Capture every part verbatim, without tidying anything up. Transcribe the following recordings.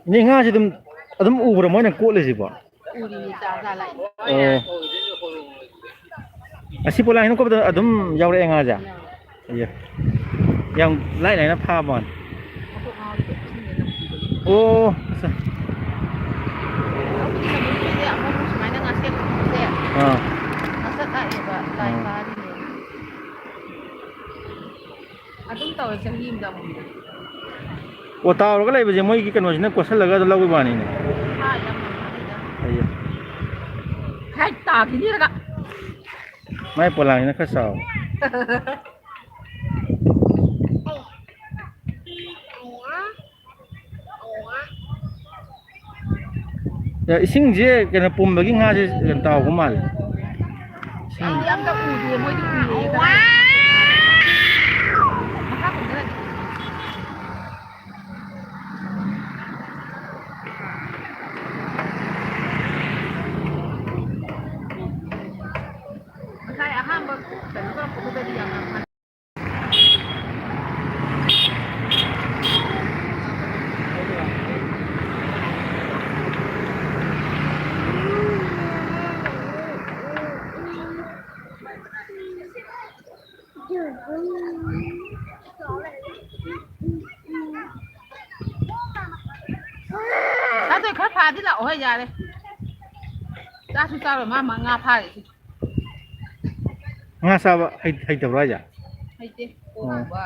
ꯏꯅꯦ, ꯉꯥꯁꯦ ꯑꯗꯨꯝ, ꯑꯗꯨꯝ ꯎꯕ꯭ꯔꯥ ꯃꯣꯏꯅ ꯀꯣꯠꯂꯤꯁꯤꯕꯣ? ꯎꯔꯤꯅꯤ, ꯆꯥ ꯆꯥ ꯂꯥꯛꯏꯅꯤ꯫ ꯑꯣ꯫ ꯑꯁꯤ ꯄꯣꯂꯥꯡꯁꯤꯅ ꯀꯣꯠꯄꯗ ꯑꯗꯨꯝ ꯌꯥꯎꯔꯛꯑꯦ ꯉꯥꯁꯦ? ꯌꯥꯎꯔꯛꯑꯦ꯫ ꯑꯌꯥ꯫ ꯌꯥꯝ ꯂꯥꯏ ꯂꯥꯏꯅ ꯐꯥꯕ ꯋꯥꯅꯤ꯫ ꯃꯀꯣꯛ ꯉꯥꯎꯔꯤꯕ ꯏꯁꯤꯡꯗ ꯅꯝꯊꯤꯕꯒꯤ꯫ ꯑꯣ, ꯑꯠꯆꯥ꯫ ꯂꯧꯕꯨꯛꯀꯤ ꯃꯅꯨꯡꯒꯤꯁꯦ ꯑꯃꯨꯛ ꯑꯃꯨꯛ ꯁꯨꯃꯥꯏꯅ ꯉꯥ ꯁꯦꯝꯕꯁꯦ ꯑꯥ꯫ ꯃꯁꯛ ꯇꯥꯛꯑꯦꯕ, ꯂꯥꯏ ꯑꯥ꯫ ꯐꯥꯔꯤꯅꯦ꯫ ꯑꯗꯨꯝ ꯇꯧꯋꯦ ꯆꯍꯤ ꯑꯃꯗ ꯑꯃꯨꯛ꯫ ꯑꯣ, ꯇꯥꯎꯔꯒ ꯂꯩꯕꯁꯦ ꯃꯣꯏꯒꯤ ꯀꯩꯅꯣꯁꯤꯅ ꯀꯣꯠꯁꯜꯂꯒ ꯑꯗꯨꯝ ꯂꯧꯕꯩ ꯋꯥꯅꯤꯅꯦ꯫ ꯍꯥꯏ, ꯌꯥꯝ ꯉꯝꯃꯅꯤꯗ꯫ ꯑꯩꯌꯦ꯫ ꯍꯦꯛ ꯇꯥꯈꯤꯅꯤꯔꯒ꯫ ꯃꯥꯏ ꯄꯣꯂꯥꯡꯁꯤꯅ ꯈꯔ ꯆꯥꯎ꯫ ꯑꯦ, ꯏꯁꯤꯡꯁꯦ ꯀꯩꯅꯣ ꯄꯨꯝꯕꯒꯤ ꯉꯥꯁꯦ ꯀꯩꯅꯣ ꯇꯥꯎꯕ ꯃꯥꯜꯂꯦ꯫ ꯏꯁꯤꯡ ꯑꯩꯗꯤ ꯑꯝꯇ ꯎꯗꯦ, ꯃꯣꯏꯗꯤ ꯎꯏꯌꯦ ꯀꯗꯥꯏꯗ? ꯃꯈꯥ ꯀꯨꯝꯊꯔꯗꯤ ꯎꯏꯌꯦ꯫ ꯉꯁꯥꯏ ꯑꯍꯥꯟꯕ ꯀꯩꯅꯣ ꯇꯧꯔꯛꯄꯗꯨꯗꯗꯤ ꯌꯥꯝ ꯌꯥꯝ ꯆꯥꯗꯣꯏ ꯈꯔ ꯐꯥꯗꯤ ꯂꯥꯛꯑꯣ ꯍꯣꯏ, ꯌꯥꯔꯦ꯫ ꯆꯥꯁꯨ ꯆꯥꯔꯣꯏ, ꯃꯥ, ꯃꯥ ꯉꯥ ꯐꯥꯔꯤꯁꯤ꯫ ꯉꯥ ꯆꯥꯕ ꯍꯩ-, ꯍꯩꯇꯕ꯭ꯔꯣ ꯍꯥꯏꯁꯦ? ꯍꯩꯇꯦ꯫ ꯑꯣ꯫ ꯑꯣꯛꯀꯨꯝꯕ,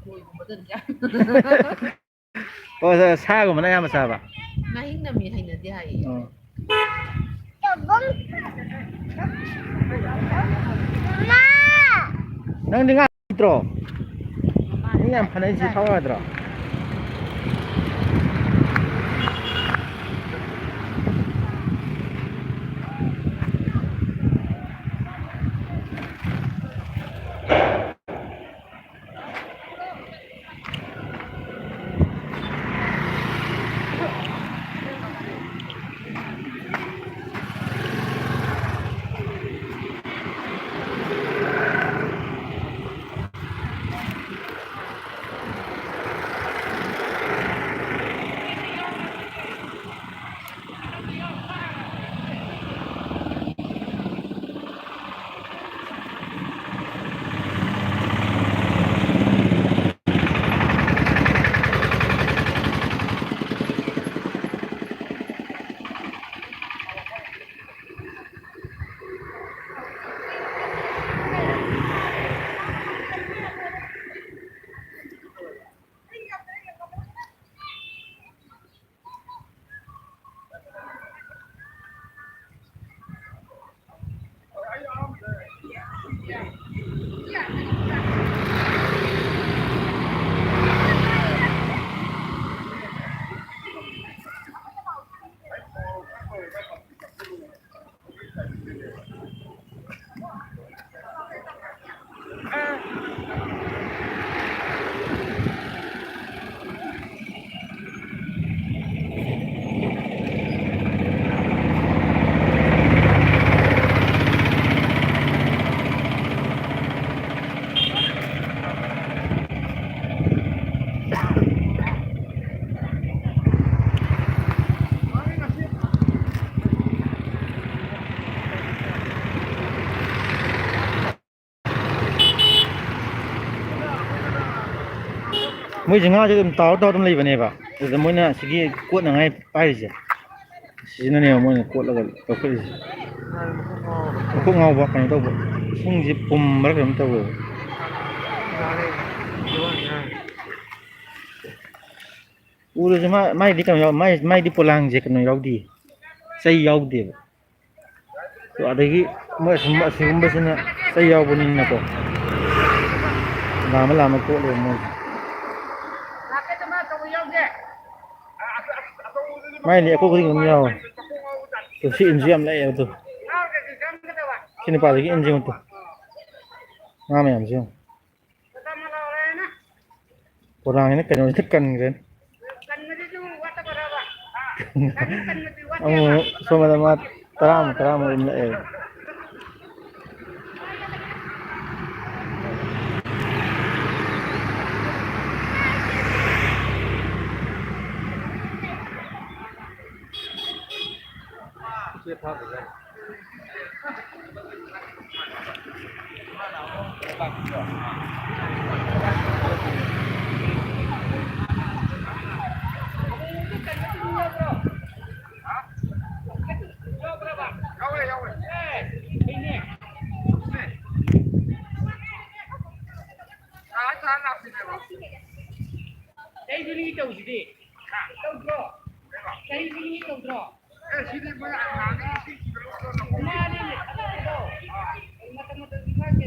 ꯈꯣꯏꯒꯨꯝꯕꯗꯗꯤ ꯌꯥꯏ꯫ ꯑꯣ, ꯁꯥ-, ꯁꯥꯒꯨꯝꯕꯅ ꯑꯌꯥꯝꯕ ꯆꯥꯕ? ꯉꯥꯍꯤꯡ ꯅꯝꯃꯤ ꯍꯩꯅꯗꯦ ꯍꯥꯏꯌꯦ꯫ ꯑꯣ꯫ ꯅꯪꯗꯤ ꯉꯥ ꯂꯩꯇ꯭ꯔꯣ? ꯃꯤ ꯌꯥꯝ ꯐꯅꯩꯁꯤ ꯊꯋꯥꯏꯗ꯭ꯔꯣ? ꯃꯣꯏꯁꯦ ꯉꯥꯁꯦ ꯑꯗꯨꯝ ꯇꯥꯎꯔ ꯇꯥꯎꯔ ꯑꯗꯨꯝ ꯂꯩꯕꯅꯦꯕ꯫ ꯑꯗꯨꯗ ꯃꯣꯏꯅ ꯁꯤꯒꯤ ꯀꯣꯠꯅꯉꯥꯏ ꯄꯥꯏꯔꯤꯁꯦ, ꯁꯤꯁꯤꯅꯅꯦꯕ ꯃꯣꯏꯅ ꯀꯣꯠꯂꯒ ꯂꯧꯈꯠꯂꯤꯁꯦ꯫ ꯃꯀꯣꯛ ꯉꯥꯎꯕ ꯀꯩꯅꯣ ꯇꯧꯕ, ꯏꯁꯤꯡꯁꯦ ꯄꯨꯝꯕ꯭ꯔꯥ ꯀꯩꯅꯣꯝ ꯇꯧꯋꯦꯕ꯫ ꯎꯔꯁꯨ ꯃꯥ-, ꯃꯥꯏꯗꯤ ꯀꯩꯅꯣ ꯌꯥꯎ-, ꯃꯥꯏ-, ꯃꯥꯏꯗꯤ ꯄꯣꯂꯥꯡꯁꯦ ꯀꯩꯅꯣ ꯌꯥꯎꯗꯦ, ꯆꯩ ꯌꯥꯎꯗꯦꯕ꯫ ꯑꯗꯒꯤ ꯃꯣꯏ ꯑꯁꯨꯝꯕ, ꯑꯁꯤꯒꯨꯝꯕꯁꯤꯅ ꯆꯩ ꯌꯥꯎꯕꯅꯤꯅꯀꯣ, ꯂꯥꯝꯃ ꯂꯥꯝꯃ ꯀꯣꯠꯂꯦꯕ ꯃꯣꯏꯁꯦ꯫ ꯃꯥꯏꯗꯤ ꯑꯩꯈꯣꯏ ꯈꯨꯗꯤꯡ ꯑꯗꯨꯝ ꯌꯥꯎꯋꯦ꯫ ꯇꯨ ꯁꯤ ꯏꯟꯁꯨ ꯌꯥꯝ ꯂꯥꯛꯑꯦꯕ ꯇꯨ꯫ ꯁꯤ ꯅꯨꯄꯥꯗꯒꯤ ꯏꯟꯁꯦ ꯌꯦꯡꯉꯨ ꯇꯨ꯫ ꯉꯥ ꯃꯌꯥꯝꯁꯦ ꯌꯦꯡꯉꯨ꯫ ꯄꯣꯂꯥꯡꯁꯤꯅ ꯀꯩꯅꯣꯁꯤꯗ ꯀꯟꯈ꯭ꯔꯦ꯫ ꯑꯃꯨꯛ ꯑꯃꯨꯛ ꯁꯣꯝꯗ ꯃꯥ ꯇꯔꯥꯃꯨꯛ ꯇꯔꯥꯃꯨꯛ ꯑꯗꯨꯝ ꯂꯥꯛꯑꯦꯕ꯫ ꯆꯍꯤ ꯈꯨꯗꯤꯡꯒꯤ ꯇꯧꯗ꯭ꯔꯣ? ꯆꯍꯤ ꯈꯨꯗꯤꯡꯒꯤ ꯇꯧꯗ꯭ꯔꯣ? ꯃꯥꯅꯤꯅꯦ, ꯊꯥꯗꯕꯗꯣ꯫ ꯃꯇꯝ ꯃꯇꯝꯒꯤ ꯃꯥꯒꯤ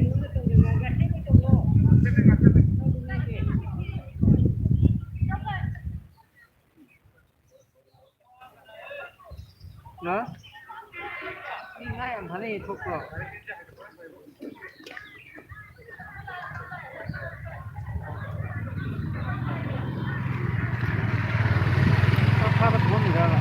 ꯍꯥ? ꯃꯤ ꯉꯥ ꯌꯥꯝ ꯐꯥꯅꯩꯌꯦ, ꯊꯣꯛꯄ꯭ꯔꯣ? ꯉꯥ ꯐꯥꯕ ꯊꯣꯛꯑꯝꯃꯤꯔꯕ?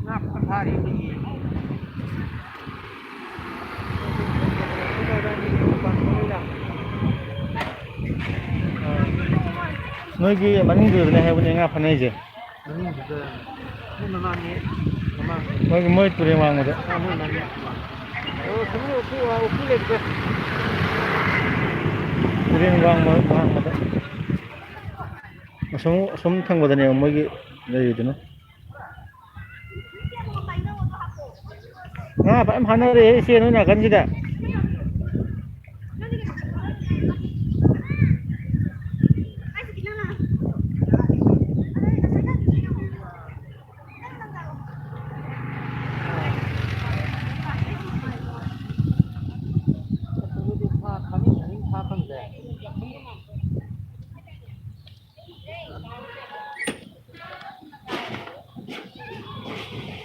ꯉꯥ ꯐꯥꯔꯤ ꯃꯤꯒꯤ꯫ ꯅꯣꯏꯒꯤ ꯃꯅꯤꯡꯗꯨꯗꯅꯦ ꯍꯥꯏꯕꯅꯦ ꯉꯥ ꯐꯥꯅꯩꯁꯦ꯫ ꯃꯅꯤꯡꯗꯨꯗ ꯃꯣꯏ ꯃꯃꯥꯡꯒꯤ, ꯃꯃꯥꯡ꯫ ꯃꯣꯏꯒꯤ, ꯃꯣꯏ ꯇꯨꯔꯦꯟ ꯋꯥꯡꯃꯗ꯫ ꯑꯥ, ꯃꯣꯏ ꯃꯃꯥꯡꯒꯤ꯫ ꯑꯣ, ꯁꯨꯝ ꯎꯀꯨ, ꯎꯀꯨ ꯂꯩꯕꯗꯣ꯫ ꯇꯨꯔꯦꯟ ꯋꯥꯡꯃ, ꯋꯥꯡꯃꯗ꯫ ꯑꯁꯣꯝ, ꯑꯁꯣꯝ ꯊꯪꯕꯗꯅꯦꯕ ꯃꯣꯏꯒꯤ ꯂꯩꯔꯤꯗꯨꯅ꯫ ꯉꯥ ꯐꯖꯅ ꯐꯥꯅꯔꯦꯍꯦ ꯏꯆꯦ ꯅꯣꯏ ꯅꯥꯀꯟꯁꯤꯗ꯫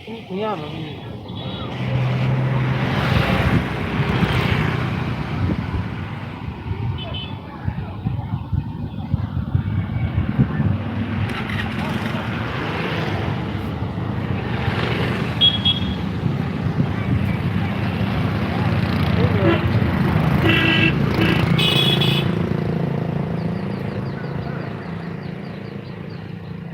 ꯃꯤ ꯈꯨꯌꯥꯝ ꯑꯃꯅꯤ꯫